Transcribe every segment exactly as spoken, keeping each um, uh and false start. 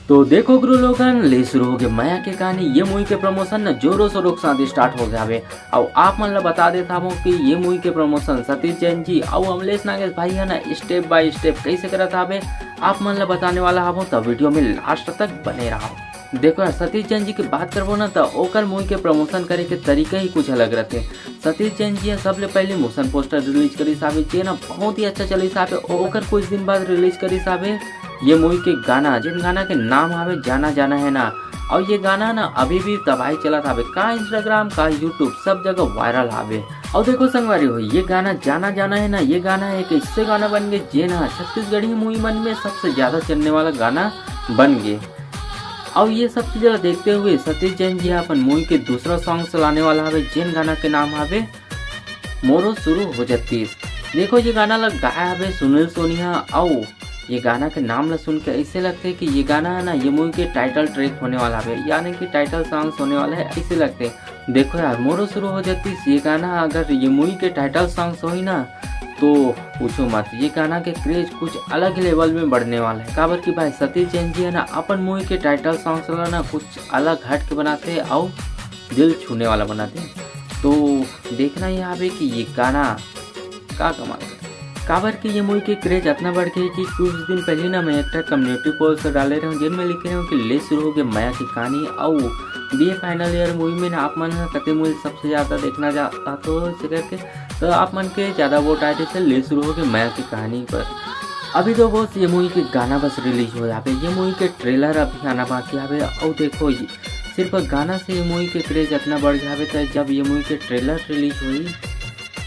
तो देखो गुरु लोगन, ले शुरू हो गए मया के कहानी। ये मूवी के प्रमोशन न जोरों शोरों के साथ स्टार्ट हो गया हवे। अउ आप मन ला बता देत हावों कि ये मूवी के प्रमोशन सतीश जैन जी अउ अमलेश नागेश भाई ह ना स्टेप बाय स्टेप कैसे करत हावे, आप मन ला बताने वाला हावों, त वीडियो में लास्ट तक बने रहो। देखो यार, सतीश जैन जी की बात करबो ना, त ओकर मूवी के प्रमोशन करे के तरीका ही कुछ अलग रहते। सतीश जैन जी ह सबले पहले मोशन पोस्टर रिलीज करिस हावे, जे ना बहुत ही अच्छा चलिस हावे। ओकर कुछ दिन बाद रिलीज करिस हावे ये मूवी के गाना, जिन गाना के नाम हावे जाना जाना है ना। और ये गाना ना अभी भी तबाही चलत हावे, का इंस्टाग्राम का यूट्यूब सब जगह वायरल हावे। और देखो संगवारी हो, ये गाना जाना जाना है ना, ये गाना एक ऐसे गाना बन गए जेन ह छत्तीसगढ़ी मूवी मन में सबसे ज्यादा चलने वाला गाना बन गए। और ये सब चीज ला देखते हुए सतीश जैन जी अपन मूवी के दूसरा सॉन्ग लाने वाला हवे, जेन गाना के नाम हवे मोरो शुरू हो जतीस। देखो ये गाना ला गाया हवे सुनील सोनी ह। अउ ये गाना के नाम ला सुन के ऐसे लगते कि ये गाना है ना, ये मूवी के टाइटल ट्रैक होने वाला हवे, यानी कि टाइटल सॉन्ग्स होने वाला है, ऐसे लगते। देखो यार, मोरो शुरू हो जतीस ये गाना, अगर ये मूवी के टाइटल सॉन्ग्स होई ना, तो पूछो मत, ये गाना के क्रेज कुछ अलग ही लेवल में बढ़ने वाला है। काबर कि भाई सतीश जैन जी है ना, अपन मूवी के टाइटल सॉन्ग्स ला ना कुछ अलग हट के बनाते अउ दिल छूने वाला बनाते। तो देखना ही हवे कि ये गाना का कमाल है। काबर कि ये मूवी के क्रेज इतना बढ़ गया कि कुछ दिन पहले ना मैं एक ठा कम्युनिटी पोस्ट डाले रहे हूँ, जिनमें लिखे रहे हूँ कि ले शुरू हो गए मया की कहानी। अउ बीए फाइनल ईयर मूवी में ना आप मन ह कते मूवी सबसे ज्यादा देखना चाहत हो, इसे करके तो आप मन के ज्यादा वोट आए थे, ले शुरू हो गए मया की कहानी पर। अभी तो बस ये मूवी के गाना बस रिलीज हो जावे, ये मूवी के ट्रेलर अभी आना बाकी हवे। अउ देखो, ये सिर्फ गाना से ये मूवी के क्रेज इतना बढ़ जावे, तो जब ये मूवी के ट्रेलर रिलीज होई,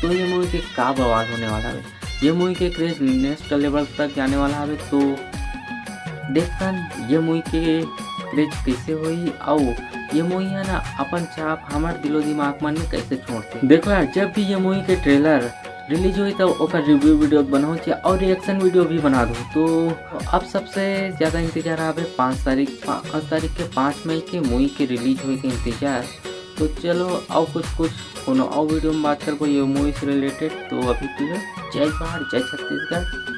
तो ये मूवी के का बवाल होने वाला है। ये मूवी के क्रेज नेक्स्ट लेवल तक जाने वाला हवे। तो देखतन ये मूवी के क्रेज कैसे होई, अउ ये मूवी है ना अपन छाप हमार दिलो दिमाग मन में कैसे छोड़ते। देखो यार, जब भी ये मूवी के ट्रेलर रिलीज होई, तब ओकर रिव्यू वीडियो बनाओ छे और रिएक्शन वीडियो भी बना दो। तो अब सबसे ज्यादा इंतजार आवे पाँच तारीख, पाँच तारीख के, पाँच मई के मूवी के रिलीज होए के इंतजार। तो चलो, और कुछ कुछ कोनो और वीडियो में बात करबो ये मूवी से रिलेटेड। तो अभी के लिए जय जोहार, जय छत्तीसगढ़।